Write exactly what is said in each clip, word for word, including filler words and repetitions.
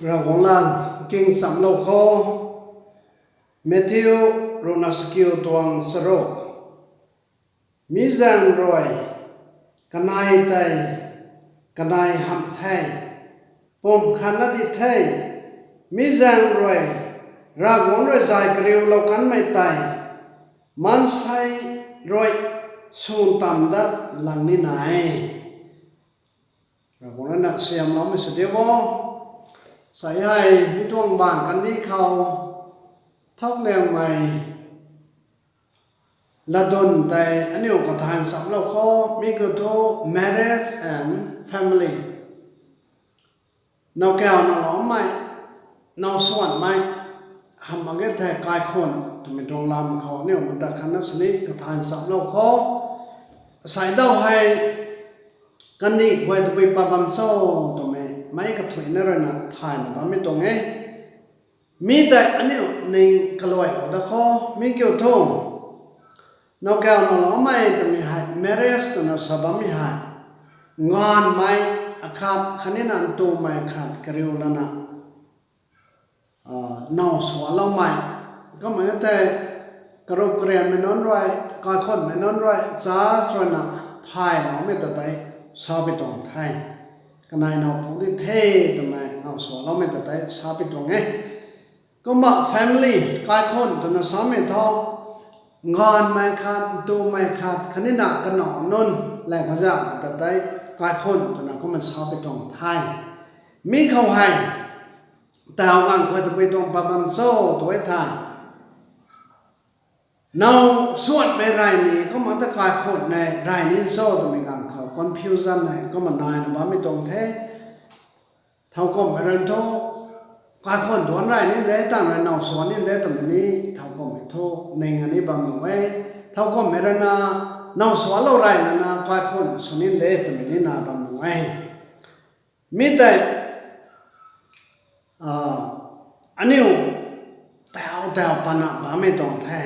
Ravguangc lan king chamlou kho. Matthew ruhna sakiu tuang charuk. Mi zaeng rui kanei tei kanei hamh the, pum khatna di the. Mi zaeng rui Ravguangc rui zay kariulou kanmei tei maansei rui swn tam dat lang ni nai. Ravguangc rui na siamloumei sw diu o. Sa hei mi tuang baan kandih khou thakliangmei latdyn tei aniu kathay chamlou kho. Mi kiu thu marriage and family, now kau na loumei, now swanmei, hamh mak ge thei kaikhun twmei tuang lam khou aniu mata khatna sini kathay chamlou kho. Asei daw hei kandih guay tabui pat bam cho twmei meic kathuicna rui na thayna bammei tuang e. Mi tei aniu ning kaluailou dat kho. Mi kiu thu now kau na loumei twmei hei marriage twna sa bammei hei nganvmei akhat khatnina ntumei khat kariu lana now swaloumei. Kumna tei karup karianmei nunc rui, kaikhunmei nunc rui, church rui na thayloumei ta tei sapui tuang the. Kanei now pu di the twmei now swaloumei ta tei sapui tuang e. Kumna family, kaikhun twna samei thu nganvmei khat, ntumei khat khatnina kanac nunc, laeng kazakmei ta tei kaikhun twna kumna sapui tuang the. Mi khou hei tau ganv khou tabui tuang pat bam cho tw e thei, now swanmei rey ni kumna ta kaikhunmei rey ni cho twmei ganv khou confusion hei kumna naina bammei tuang the. Thowkumhmei rui thu kaikhun duanc rey ni de, tang rui now swan ni de twmei ni thowkumhmei thu ning ani bam nuh e. Thowkumhmei rui na now swanlou rey lana kaikhun sw ni de twmei ni na bam nuh e. Mi tei aniu tau tau pana bammei tuang the.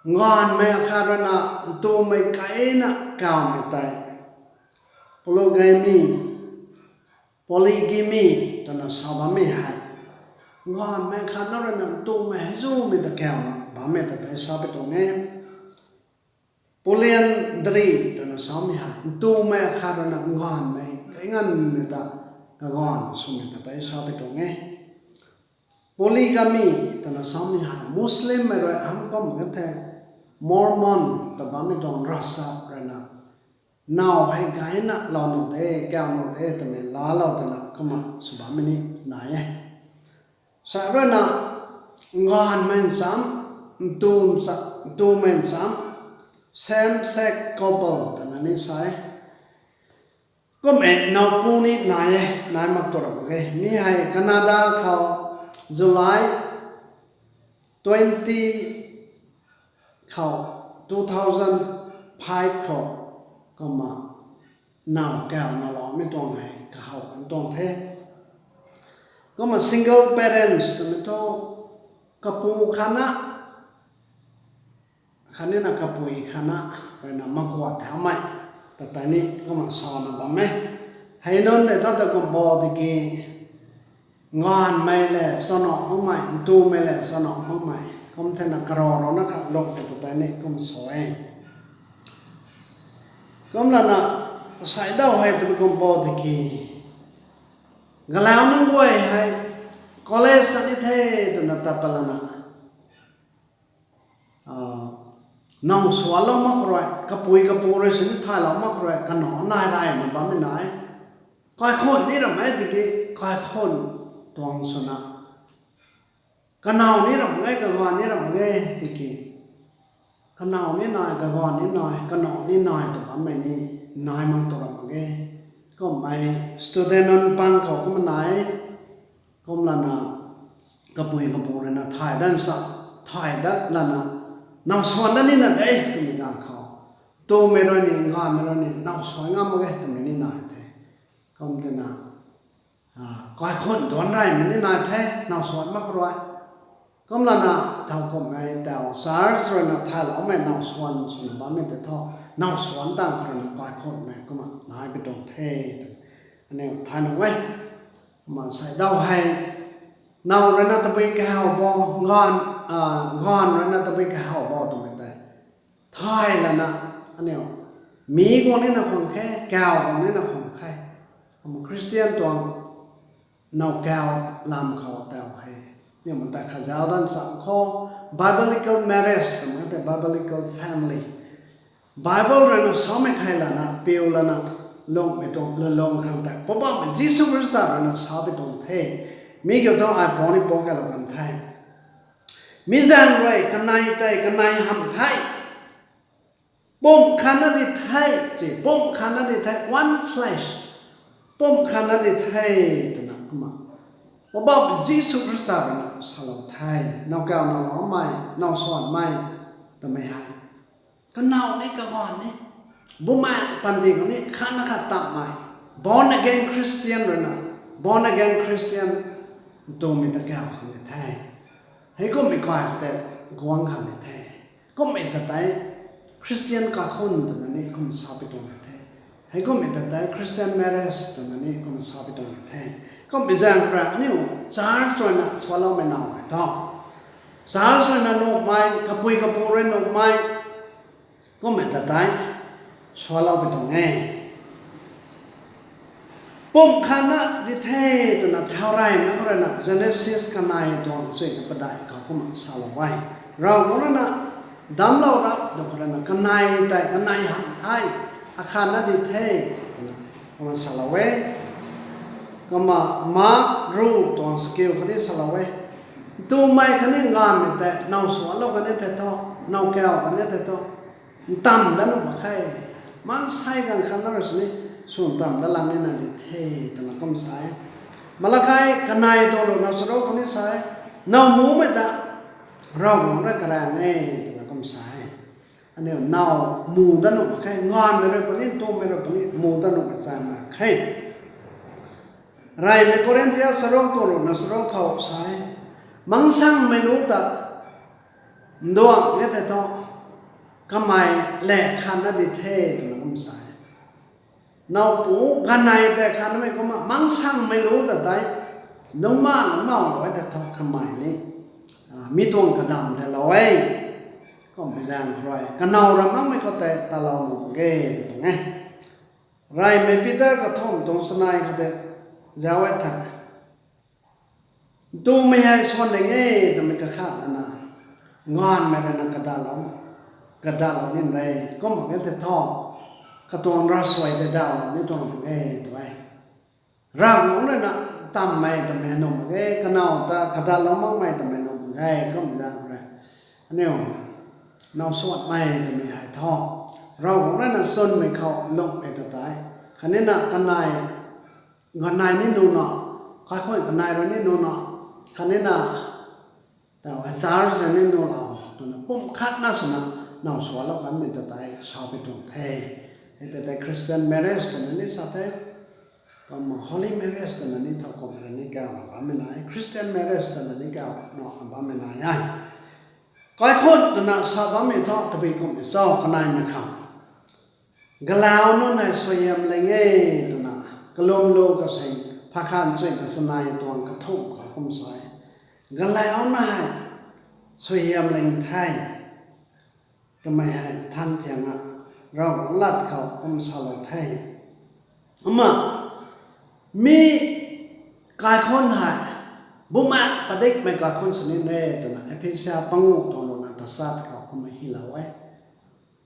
Nganvmei akhat rui na ntumei kaina kaumei tei polygamy, polygamy twna sa bammei hei nganvmei khatna rui na ntumei hei zumei ta kauna bammei ta tei sapui tuang e. Polyandry twna samei hei ntumei akhat rui na nganvmei kai nganvmei ta kaganv swmei ta tei sapui tuang e. Polygamy twna samei hei Muslimmei rui hamh kum ka the, Mormon ta bammei tuang ravchap rui na now hei gayna lou nuh de, kau nuh de twmei laalou twna kumna sw bammei ni nai e. Sa rui na nganvmei ncham, ntumei ncham, same sex couple twna ni sa e. Kum e now pu ni nai e, nai mak tu ra mak ge. Mi hei Canada khou July twenty khou, two thousand five khou, kumna now kau na loumei tuang hei kahaw kan tuang the. Kumna single parents twmei thu kapu khatna khatnina kapui khatna rui na makuat thaumei ta tei ni kumna sana bam e. Hei nunc tei thu ta kum bo tiki nganvmei le chana makmei, ntumei le chana makmei kum thena karou rou na khat luk ta tei ni kum sa e. Kumlana sei daw hei tabui kum bo tiki galau nunc guay hei college ta ni the twna tat pat lana now swanlou mak khou rui, kapui kapu rui sini thaylou mak khou rui kanac nai reyna bammei nai. Kaikhun ni ram e tiki kaikhun tuang swna kanac ni ram e, kaganv ni ram e tiki kanac ni nai, kaganv ni nai, kanac ni nai tw bammei ni nai mak tu ram mak ge. Kummei student nunc pang khou kumna nai, kumlana kapui kapu rui na thay dat sa, thay dat lana now swan dat nina de twmei ganv khou, ntumei rui ni nganvmei rui ni now swan ngam mak ge twmei ni nai the. Kum thena kaikhun duanc reymei ni nai the now swan mak khou rui. Kumlana thowkumhmei tau church rui na thayloumei now swan swna bammei tei thu now swan tang khou rui na kaikhunmei kumna nai pi tuang the tw aniu thay nuh e. Kumna sei daw hei, now ruina tabui kahaw bo, ganv, ganv ruina tabui kahaw bo twmei tei thay lana, aniu mi guang nina khwan khe, kaw guang nina khwan khe. Kumna Christian tuang now kaw lam khou taw hei, aniu matai khat zauc dan cham khou, biblical marriage twmei tei biblical family, Bible ruina samei thei lana piu lana lungmei tuang lulung khang tei Poubauhmei Jisu Khrista ruina sapui tuang the. Mi kiu thu ai puni puni kalou kan the. Mi zaeng rui kanei tei kanei hamh the, pumc khatna di the, ci pumc khatna di the, one flesh, pumc khatna di the, twna kumna Poubauhmei Jisu Khrista ruina salou the. Now kaw now loumei, now swanmei twmei hei, kanow ni kaganv ni, bumaengh panty khou ni khatna khat tammei, born again Christian ruina, born again Christian twmei ta kaw khang ni the. Heikumhmei kai khou tei guang khang ni the. Kummei ta tei Christian kaikhunc twna ni kum sapui tuang ka the. Heikumhmei ta tei Christian marriage twna ni kum sapui tuang ka the. Kummei zaeng khou rui aniu church ruina swaloumei now hei thu, church ruina nuhmei, kapui kapu rui nuhmei, kummei ta tei swalou pui tuang e. Pumc khatna di the twna thau reyna khou ruina Genesis kanei tuang chuina padeih khou kumna salou e. Ravguangc ruina damclou rap tw khou ruina kanei tei kanei hamh the, akhatna di the, twna kumna salou e. Kumna Mark ru tuang chakiu khatni salou e. Ntumei khatni nganvmei tei now swalou kan e the thu, now kaw kan e the thu, ntamv dat nuh mak khe. Maansei ganv khatna rui sini sw ntamv dat lang nina di the, twna kum sa e. Malakai kanei tuang ruhna charuk khatni sa e, now mumei ta Ravguangc rui karaeng e, twna kum sa e. Aniu now mu dat nuh mak khe, nganvmei rui puni, ntumei rui puni mu dat nuhmei chang mak khe. Reymei Korinthia charuk tuang ruhna charuk khou sa e, mangsangmei lu ta nduang e the thu, kamei le khatna di the, twna kum sa e. Now pu ganei tei khatnamei kumna mangsangmei lu ta tei, nungc ma nungc mauh lou e the thu kamei ni, mi tuang kadam tei lou e. Kummei zaeng khou rui kanow ram makmei khou tei talou nuh mak ge tw tuang e. Reymei Peter kathumh tuang chanei khou tei zauc e the. Ntumei hei swan ding e twmei kakhat lana, nganvmei ruina kadatlou, kadatlou nin re, kum mak ge the thu, katuang ravsuai tei dawlou ni tuang mak ge tw e. Ravguangc ruina ntammei twmei nuh mak ge, kanow ta kadatlou makmei twmei nuh mak ge, kummei zaeng khou rui aniu now swanmei twmei hei thu, Ravguangc ruina chwnmei khou lungmei ta tei, khatnina kanei, kanei ni nuh na, kaikhunc kanei rui ni nuh na, khatnina ta church rui ni nuhlou twna pumc khatna swna now swalou kanmei ta tei sapui tuang the. Hei ta tei Christian marriage twna ni sa the. Kumna holy marriage twna ni thowkumhmei ni kawna bammei nai, Christian marriage twna ni kawna bammei nai e. Kaikhunc twna sa bammei thu tabui kumhmei cho kaneimei khang, galau nunc hei suaihiamling e twna, kalum lu kasing phakhang chuina chanei tuang kathumh khou kum sa e. Galau nunc hei suaihiamling the twmei hei Nthan Thianga Ravguangc lat khou kum salou the. Kumna mi kaikhunc hei bumaengh padikmei kaikhunc sw nin re twna Ephesia panguh tuang ruhna tachat khou kumna hylou e.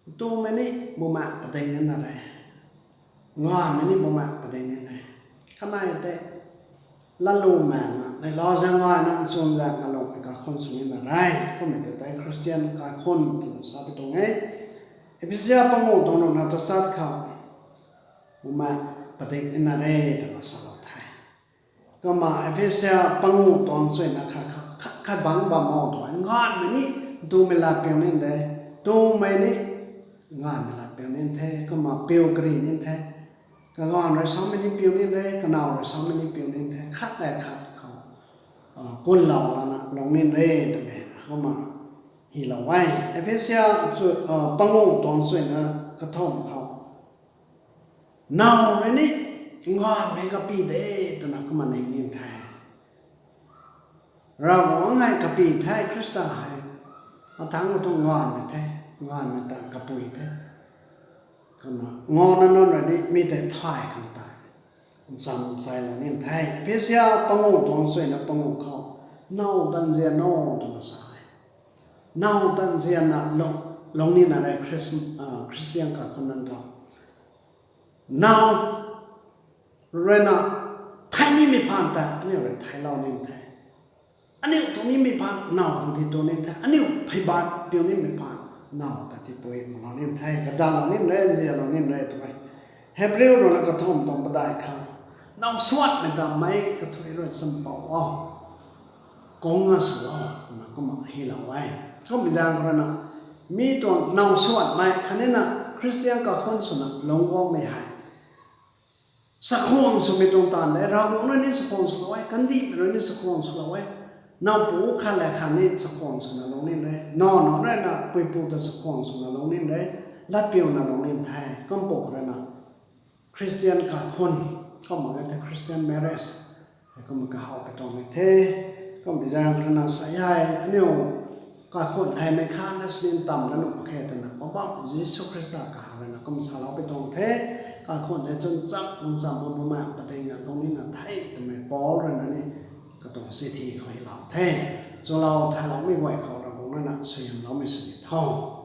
Ntumei ni bumaengh padik nina re, nganvmei ni bumaengh padik nina re. Kanei tei latlu maengna, neihla zaeng gayna, nchun zaeng alungmei kaikhunc sw nina re. Kummei ta tei Christian kaikhunc twna sapui tuang e. Ephesia panguh tuang ruhna tachat khou bumaengh padik nina re twna salou the. Kumna Ephesia panguh tuang chuina khat, khat, khat bangc bam o tw e. Nganvmei ni ntumei lat piu nin de, ntumei ni nganvmei lat piu nin the, kumna piu kari nin the. Kaganv rui samei ni piu nin re, kanow rui samei ni piu nin the, khat le khat khou kunlou lana lung nin re twmei kumna hylou e. Ephesia panguh tuang chuina kathumh khou, now rui ni Nganvmei kapy de twna kumna ning nin the. Ravguangc hei kapy the, Khrista hei. Mathangc khou tu nganvmei the, nganvmei ta kapui the. Kumna nganvna nunc rui ni mi tei thay khang tei ncham chailou nin the. Ephesia pangu tuang suina pangu khou, now ta nzian o twna sa e. Now ta nzianna lung, lungninna re Khris-, ah, Khristian kakhun nunc ta. Now ruina thei nimei phaan ta aniu rui theilou nin the. Aniu tu nimei phaan now khang ti tu nin the. Aniu pheyban piu nimei phaan now ta tipui mak lou nin the. Kadanlou nin re, nzianlou nin re tw e. Hebrew ruina kathumh tuang padeih khang, now suatmei ta meic kathuic rui champou o, kung na sw o twna kumna hylou e. Kummei zaeng khou ruina mi tuang now suatmei khatnina Khristian kakhun swna lungc guangmei hei sakhwang swmei tuang taanv de. Ravguangc rui ni sakhwang swlou e, kandihmei rui ni sakhwang swlou e. Nowpu khat le khat ni sakhwang swna lungc nin re. Naw naw ruina puipu ta sakhwang swna lungc nin re. Latpiuna lungc nin the. Kumpuk ruina Khristian kakhun, kumna e the Christian marriage hei kumna kahaw pui tuang ni the. Kummei zaeng khou ruina sa hei aniu kakhun hei meic khatna sw nin tamna nuh mak khe twna Poubauhmei Jisu Khrista kahaw ruina kumna salou pui tuang the. Kakhun hei chwn cham lungcham ma Bumaengh Mpeyna lungc nina the twmei Paul ruina ni katuang chithi khou hylou the. Chulou thayloumei guay khou Ravguangc ruina suaihiamloumei sw di tho.